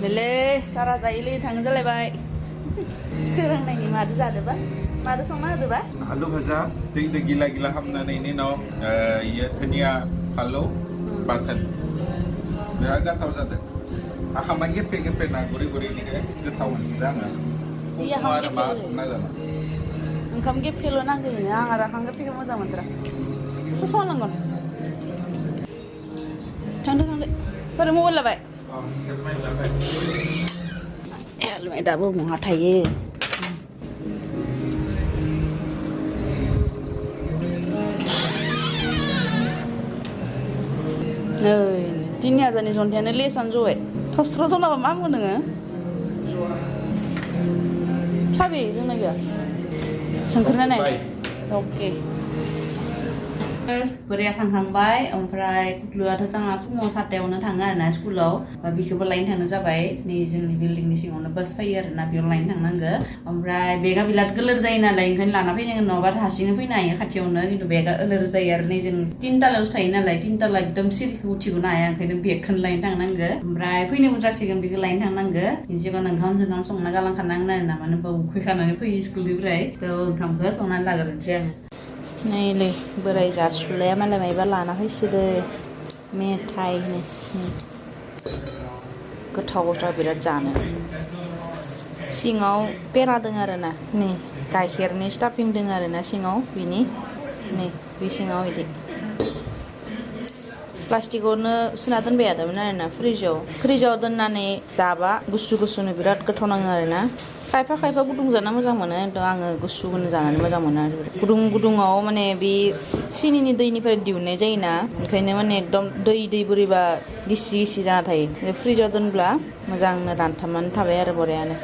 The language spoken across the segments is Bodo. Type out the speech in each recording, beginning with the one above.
बेले सारा जायोलै थांनो जालायबाय सोरांनायनि मादो जादोबा मादो संना होदोबा आलु भाजा दै गिला गिला खालामनानै इनि उनाव धनिया फालौ बाथोन बिराद गोथाव जादों आखामा गेफे गेफे ना गुरै गुरैनिखाय गोथाव मोनसिनदों आङो फुङाव आरो मा संना जानो ओंखाम गेफेल' नांगौ आं आरो ओंखाम गेफेखौ मोजां मोनद्रा बेखौ संनांगोन थांदो फोर मबाइल लाबाय हेलमेट दाबो बहा थायो नै 3000नि जन्थायानो लेसानो जबाय थस्र' जनाबा मा बुङो नोङो साबि जोंना गैया सोंख्रनाय नाय अके बोराया थांखांबाय ओमफ्राय कुक्लुआथ' जोंहा फुङाव 7थायावनो थाङो आरोना स्कुलाव बिखौबो लायनो थांनो जाबाय नै जोंनि बिल्डिंनि सिङावनो बास फैयो आरोना बेयाव लायनो थांनांगो ओमफ्राय बेगा बिराद गोलोर जायो नालाय ओंखायनो लाना फैनांगोन नङाबा हारसिंनो फैनो हायो खाथियावनो खिन्थु बेगा ओलोर जायो आरो नै जों 3तालायावसो थायो नालाय 3ताला एकदम सिरिखौ उथिगोनो हाया ओंखायनो बेगखौनो लायनो थांनांगो ओमफ्राय फैनोबो जासिगोन बेखौ लायनो थांनांगो बिदिबानो ओंखाम संना गालांखानांगोन आरोना मानो होनबा उखैखानानै फैयो स्कुलनिफ्राय थ' ओंखामखौ संनानै लाग्रोनोसै आङो नैलै बोराय जासुलाया मालाय मायबा लाना फैसोदो मेथाइनो गोथाव बिराद जानो सिङाव पेरा दं आरोना नै गाइखेरनि स्टाफिं दं आरोना सिङाव बिनि नै बे सिङाव बिदि प्लास्टिकआवनो सोना दोनबाय थादोंमोन आरोना फ्रिजाव दोननानै जाबा गुसु गुसुनो बिराद गोथाव नाङो आरोना खायफा गुदुं जाना मोजां मोनो खिन्थु आङो गुसुखौनो जानानै मोजां मोनो आरो गुदुङाव माने बे सिनिनि दैनिफ्राय दिहुननाय जायोना ओंखायनो माने एकदम दै बोरैबा गिसि जाना थायो फ्रिजाव दोनब्ला मोजांनो रानथाबनानै थाबाय आरो बरियानो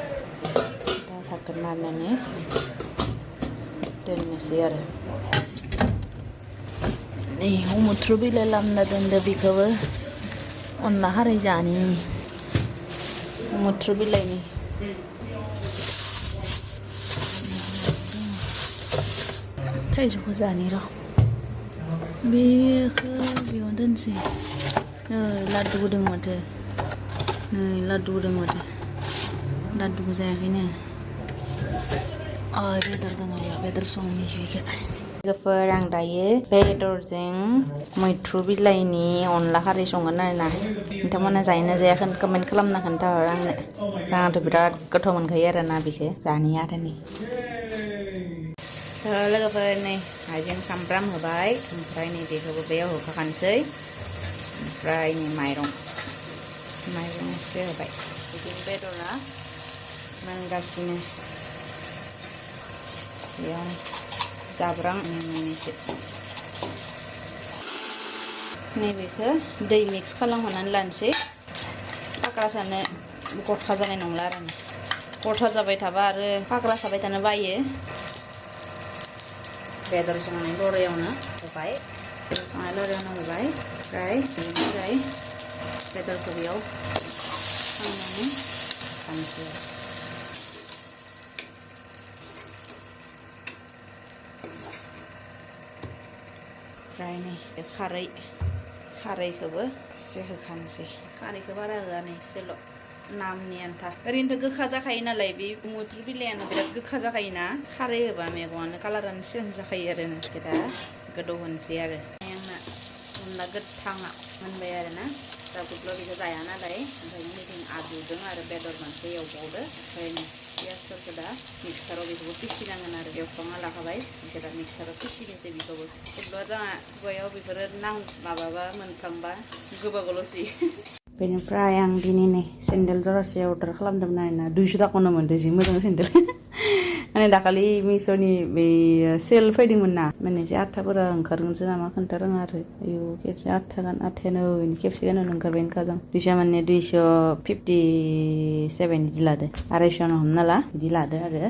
दा थाखोन मारनानै दोननोसै आरो नै मैथ्रु बिलाइ लामना दोनदो बेखौबो अनला खारै जानि मैथ्रु बिलाइनि थाइजौखौ जानि र' बेखौ बेयावनो दोनसै नै लादुबो दङ माथो लादुबो जायाखैनो बेदर दङ बेयाव बेदर संनि लोगोफोर आं दायो बेदरजों मैथ्रु बिलाइनि अनला खारै संगोन आरोना नोंथांमोना जायोना जायाखै कमेन्ट खालामना खोन्थाहर आंथ' बिराद गोथाव मोनखायो आरोना बेखौ जानि आरो नै लोगोफोर नै हाइजें सामब्राम होबाय ओमफ्राय नै बेखौबो बेयाव होफाखानोसै ओमफ्राय नै माइरं एसे होबाय बिदिनो बेदरा मोनगासिनो बेयाव जाब्रां मोननैसो नैबेखौ दै मिक्स खालामहरनानै लानोसै फाग्रा सानो गथा जानाय नंला आरो गथा जाबाय थाबा आरो फाग्रा साबाय थानो बायो बेदर संनानै लरायावनो होबाय ओमफ्राय बेदरखौ बेयाव खांनानै खानोसै ओमफ्राय नै खारैखौबो एसे होखानोसै खारैखौ बारा होआ नै एसेल' नामनि आन्था ओरैनोथ' गोखा जाखायो नालाय बे मैथ्रु बिलाइयानो बिराद गोखा जाखायोना खारै होबा मैगङानो कालारानो चेन्ज जाखायो आरो दा गोदौ होनोसै आरो आंना अनला गोथाङा मोनबाय आरोना दा गुबल' बेखौ जाया नालाय ओंखायनो जों आलुजों आरो बेदर मोनसे एवबावदो ओमफ्राय पियासफोरखौ दा मिक्साराव बेखौबो पिसिनांगोन आरो एवखांना लाखाबाय ओमफ्राय दा मिक्साराव पिसिनोसै बेखौबो गुबल'आ जोंहा खुगायाव बेफोरो माबाबा मोनफ्लांबा गोबागल'सै बेनिफ्राय आं दिनै नै सेन्देल जरासे अर्डार खालामदोंमोन आरोना 200 थाखायावनो मोनदों जि मोजां सेन्देल माने दाखालि मिश'नि बे सेल फैदोंमोन ना माने एसे आथाफोरा ओंखारगोनसो नामा खोन्था रोङा आरो आयु खेबसे आथायानो खेबसे गाननो ओंखारबाय ओंखारदों 200 माने 257 बिदि लादो 250 हमना ला बिदि लादो आरो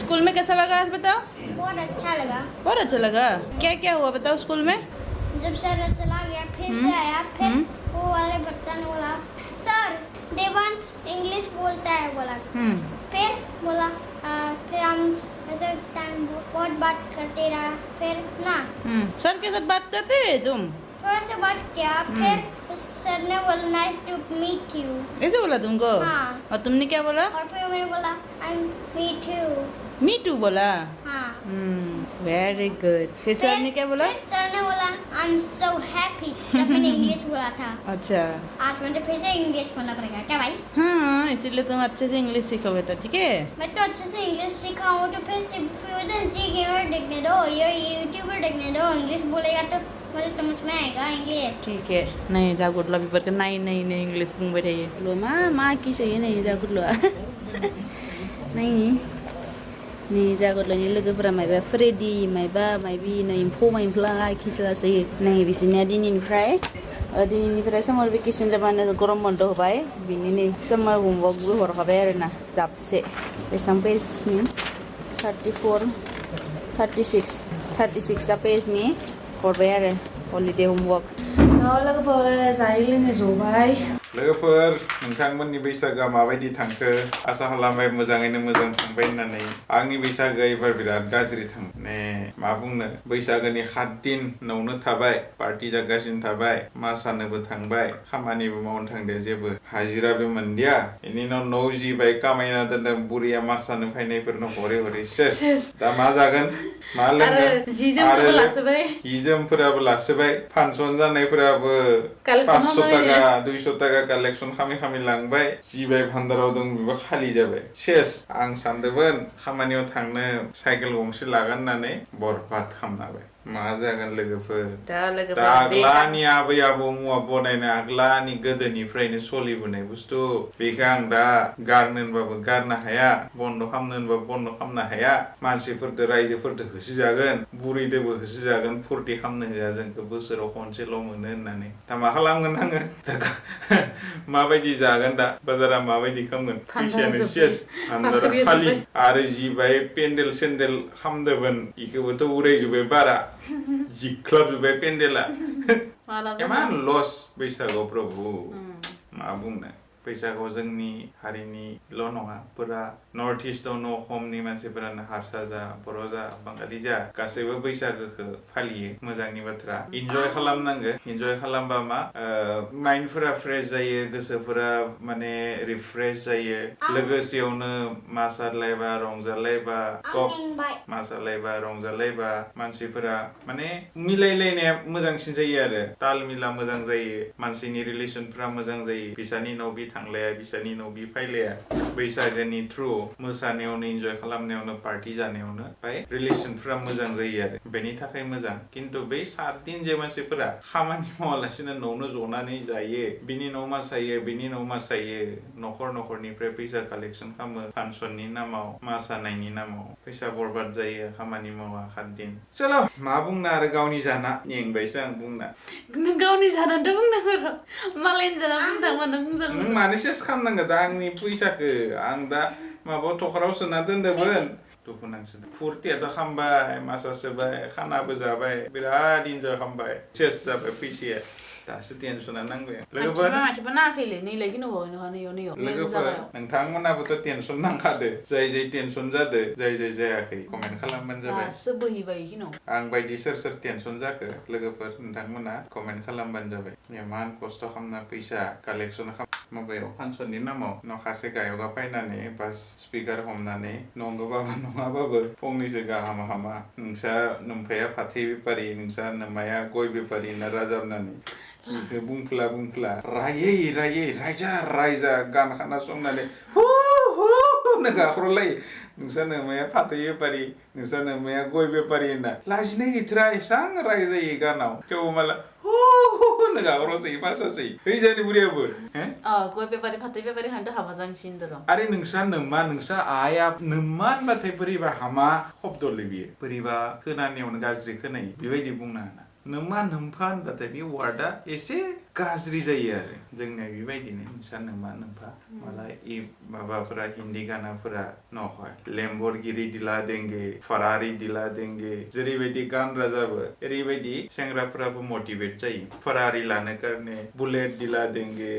स्कूल में कैसा लगा आज बताओ बहुत अच्छा लगा क्या क्या हुआ बताओ स्कूल में जब सर चला गया फिर से आया फिर वो वाले बच्चा ने बोला सर देवांश इंग्लिश बोलता है बोला फिर बोला फिर हम ऐसे टाइम बहुत बात करते रहा फिर ना सर के साथ बात करते रहे तुम थोड़ा सा बात किया फिर उस सर ने बोला नाइस टू मीट यू ऐसे बोला तुमको हाँ। और तुमने क्या बोला और फिर मैंने बोला I meet you me too बोला हाँ वेरी गुड फिर सर ने क्या बोला फिर सर ने बोला आई एम सो हैप्पी जब मैंने इंग्लिश बोला था अच्छा आज मुझे फिर से इंग्लिश बोलना पड़ेगा क्या भाई हाँ इसीलिए तुम अच्छे से इंग्लिश सीखो बेटा ठीक है मैं तो अच्छे से इंग्लिश सीखा हूँ तो फिर फ्यूजन जी गेमर देखने दो या यूट्यूबर देखने दो इंग्लिश बोलेगा तो मुझे समझ में आएगा इंग्लिश ठीक है नहीं जागुट लो बिपर के नहीं नहीं नहीं इंग्लिश बुंबाय थायो लो मा की सही नहीं जागुट लो नहीं नै जागुटलोनि लोगोफोरा मायबा फ्रेडि मायबा मायबि नै एम्फौ एम्फला खिसलासै नै बिसोरनिया दिनैनिफ्राय सामार भेकेसन जाबानो गरम बन्द होबाय बिनि नै सामार होमवर्कबो हरखाबाय आरोना जाबसे बेसेबां पेजनि 34 36 36टा पेजनि हरबाय आरो हलिडे होमवर्क लोगोफोर जायै लोङै जबाय लोगोफोर नोंथांमोननि बैसागोआ माबायदि थांखो आसा खालामबाय मोजाङैनो मोजां थांबाय होननानै आंनि बैसागोआ एबार बिराद गाज्रि थांने मा बुंनो बैसागोनि 7 दिन न'आवनो थाबाय पार्टि जागासिनो थाबाय मोसानोबो थांबाय खामानिबो मावनो थांदो जेबो हाजिराबो मोनदिया बेनि उनाव न' जिबाय कामायना दोनदों बुरिया मोसानो फैनायफोरनो हरै हरै सेस दा मा जागोन मा लोंगोन आरो हि जोमफोराबो लासोबाय फांसन जानायफोराबो 500 टाका 200 टाका कालेक्शन खामि लांबाय जिबाय भान्दाराव दं बेबो खालि जाबाय सेस आं सानदोंमोन खामानियाव थांनो साइकेल गंसे लागोन होननानै बरबाद खालामनाबाय मा जागोन लोगोफोर दा आग्लानि आबै आबौ मुवा बनायनाय आग्लानि गोदोनिफ्रायनो सोलिबोनाय बुस्थु बेखौ आं दा गारनो होनबाबो गारनो हाया बन्द खालामनो होनबाबो बन्द खालामनो हाया मानसिफोरदो रायजोफोरदो होसोजागोन बुरैदोबो होसोजागोन फुरथि खालामनो होआ जोंखौ बोसोराव खनसेल' मोनो होननानै दा मा खालामगोन आङो माबायदि जागोन दा बाजारा माबायदि खालामगोन फैसायानो सेस आन्दारा खालि आरो जिबाय पेन्डेल सेन्डेल खामदोंमोन इखौबोथ' उरायजोब्बाय बारा जिख्लाबजोब्बाय पेन्डेला इमान लस बैसागुआव प्रभु मा बुंनो बैसागुआव जोंनि हारिनिल' नङा पुरा नर्थ इस्टआवनो अखमनि मानसिफोरानो हारसा जा बर' जा बाङालि जा गासैबो बैसागोखौ फालियो मोजांनि बाथ्रा इन्जय खालामनांगो इन्जय खालामबा मा माइन्डफोरा फ्रेश जायो गोसोफोरा माने रिफ्रेश जायो लोगोसेयावनो मोसालायबा रंजालायबा मोसालायबा रंजालायबा मानसिफोरा माने मिलायलायनाया मोजांसिन जायो आरो ताल मिला मोजां जायो मानसिनि रिलेसनफोरा मोजां जायो बिसानि न' बि थांलाया बिसानि न' बि फैलाया बैसागोनि थ्रु मोसानायावनो इन्जय खालामनायावनो पार्टि जानायावनो ओमफ्राय रिलेसनफोरा मोजां जायो आरो बेनि थाखाय मोजां खिन्थु बै 7 दिन जे मानसिफोरा खामानि मावालासिनो न'आवनो जनानै जायो बिनि न' मोसायो बिनि न' मोसायो न'खरनिफ्राय फैसा कालेक्सन खालामो फांसननि नामाव मोसानायनि नामाव फैसा बरबाद जायो खामानि मावा 7 दिन चलो मा बुंनो आरो गावनि जाना मेंबायसो आं बुंना नों गावनि जानानैथ' बुंनांगौ र' मालायनि जाना बुंथांबा नों बुंजागोन नों मानो सेस खालामनांगौ दा आंनि फैसाखौ आं दा माबा थख्राव सोना दोन्दोंमोन दुखु नांसिन फुरथियाथ' खालामबाय मासासोबाय खानाबो जाबाय बिराद इन्जय खालामबाय सेस जाबाय फैसाया दासो टेनसना नांबाय लोगोफोर नाङाखैलै नैलाय गिनो लोगोफोर नोंथांमोनाबोथ' टेनसन नांखादो जाय टेनसन जादो जाय जायाखै कमेन्ट खालामबानो जाबाय दासो बोहैबाय गिनो आं बायदि सोर टेनसन जाखो लोगोफोर नोंथांमोना कमेन्ट खालामबानो जाबाय इमान खस्थ' खालामना फैसा कालेक्सन माबायाव फांसननि नामाव माखासे गायका फैनानै बास स्पिकार हमनानै नङाबाबो फंनैसो गाहाम हामा नोंसा नोमफाया फाथै बेपारि नोंसा नोमाया गय बेपारि होनना राजाबनानै बेखौ बुंफ्ला रायजा गान खोनासंनानै गाख्र'लायो नोंसा नोमाया फाथै बेपारि नोंसा नोमाया गय बेपारि होनना लाजिनाय गैथारा एसां रायजायो गानाव थेवबो माला गाख्र'सै मासासै हैजानि बुरियाबो गय बेपारि फाथै बेपारि हान्थो हाबा जांसिन आरे नोंसा नोमा नोंसा आया नोमा होनबाथाय बोरैबा हामा शब्दलै बियो बोरैबा खोनानायावनो गाज्रि खोनायो बेबायदि बुंनो हाना नोमा नोमफा होनबाथाय बे वार्डआ एसे गाज्रि जायो आरो जोंनिया बेबायदिनो नोंसा नोमा नोमफा माला माबाफोरा हिन्दी गानाफोरा नहय लेम्बरगिरि दिला देंगे फारारि दिला देंगे जेरैबायदि गान राजाबो ओरैबायदि सेंग्राफोराबो मटिभेट जायो फारारि लानो कारने बुलेट दिला देंगे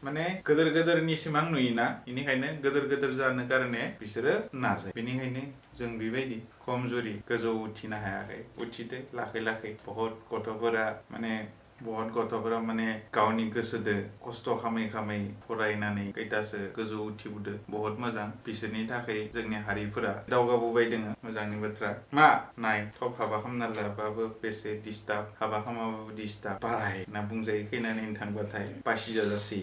माने गोदोरनि सिमां नुयोना बेनिखायनो गोदोर जानो कारने बिसोरो नाजायो बेनिखायनो जों बेबायदि खमजुरि गोजौ उथिनो हायाखै उथिदो लाखै बहुत गथ'फोरा माने बहुत गथ'फोरा माने गावनि गोसोदो खस्थ' खामै फरायनानै खैतासो गोजौ उथिबोदो बहुत मोजां बिसोरनि थाखाय जोंनि हारिफोरा दावगाबोबाय दोङो मोजांनि बाथ्रा मा नाय थब हाबा खालामना लाबाबो बेसे डिस्टार्ब हाबा खालामाबाबो डिस्टार्ब बाराय होनना बुंजायो खैना नायनो थांबाथाय बासि जाजासै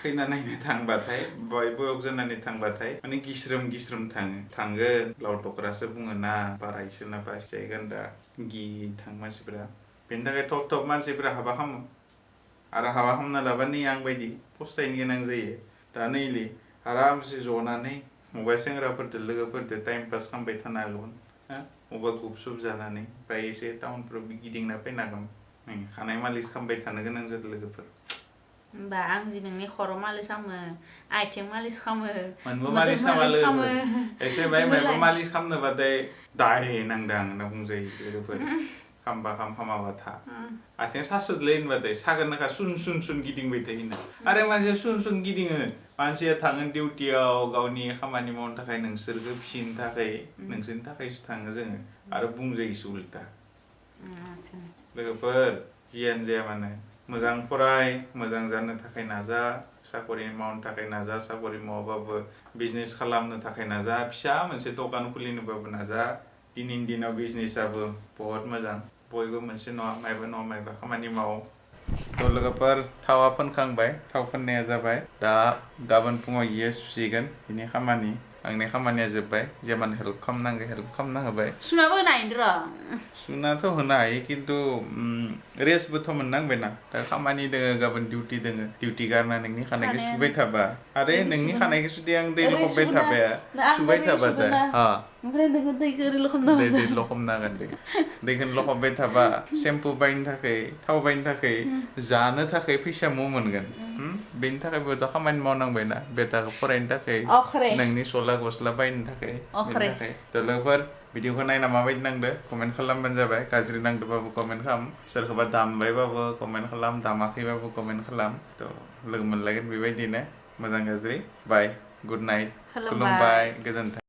खैना नायनो थांबाथाय बयबो जानानै थांबाथाय माने गिस्रोम थांगोन लावदकरासो बुङो ना बारायसो ना बासि जाहैगोन दा थां मानसिफोरा बेनि थाखाय थब मानसिफोरा हाबा खालामो आरो हाबा खालामना लाबा नै आं बायदि फस्थायनो गोनां जायो दा नैलै आरामसे जनानै मबाइल सेंग्राफोरदो लोगोफोरदो टाइम पास खालामबाय थानो हागौमोन अबा गुपसुप जानानै ओमफ्राय एसे टाउनफ्राव गिदिंना फैनो हागौमोन खानाय मालिस खालामबाय थानो गोनां जादों लोगोफोर होमबा आं जि नोंनि खर' मालिस खालामो आथिं मालिस खालामो मोनबो मालिस खालामा लोगोफोर एसे बाय मायबा मालिस खालामनोबाथाय दाय नांदों आं होनना बुंजायो लोगोफोर खामाबा था आथिं सासोदलै होनबाथाय सागोनखा सुन गिदिंबाय थायोना आरो मानसिया सुन गिदिङो मानसिया थाङो डिउटियाव गावनि खामानि मावनो थाखाय नोंसोरखौ फिसिनो थाखाय नोंसोरनि थाखायसो थाङो जोङो आरो बुंजायोसो उल्टा लोगोफोर जियानो जाया मानो मोजां फराय मोजां जानो थाखाय नाजा साकरि मावनो थाखाय नाजा साकरि मावाबाबो बिजनेस खालामनो थाखाय नाजा फिसा मोनसे दखान खुलिनोबाबो नाजा दिनैनि दिनाव बिजनेसाबो बहुत मोजां बयबो मोनसे नङा मायबा खामानि मावो थ' लोगोफोर थावा फोनखांबाय थाव फोननाया जाबाय दा गाबोन फुङाव इयो सुसिगोन बिनि खामानि आंनि खामानिया जोब्बाय जेमान हेल्प खालामनांगौ हेल्प खालामना होबाय सुनाबो होनायनो र' सुनाथ' होनो हायो खिन्थु रेस्टबोथ' मोननांबायना दा खामानि दोङो गाबोन डिउटि गारना नोंनि खानायखौ सुबाय थाबा आरे नोंनि खानायखौ जुदि आं दै लखबबाय थाबाय सुबाय थाबाथाय ओमफ्राय नोङो दैखौ ओरै लखबना दै लखबना होगोन दैखौनो लखबबाय थाबा सेम्पु बायनो थाखाय थाव बायनो थाखाय जानो थाखाय फैसा मोनगोन बेनि थाखायबोथ' खामानि मावनांबायना बेटाखौ फरायनो थाखाय नोंनि सला गस्ला बायनो थाखाय बेनि थाखाय थ' लोगोफोर भिडिअखौ नायना माबायदि नांदो कमेन्ट खालामबानो जाबाय गाज्रि नांदोंबाबो कमेन्ट खालाम सोरखौबा दामबायबाबो कमेन्ट खालाम दामाखैबाबो कमेन्ट खालाम थ' लोगो मोनलायगोन बेबायदिनो मोजां गाज्रि बाय गुड नाइट खुलुमबाय गोजोन्थों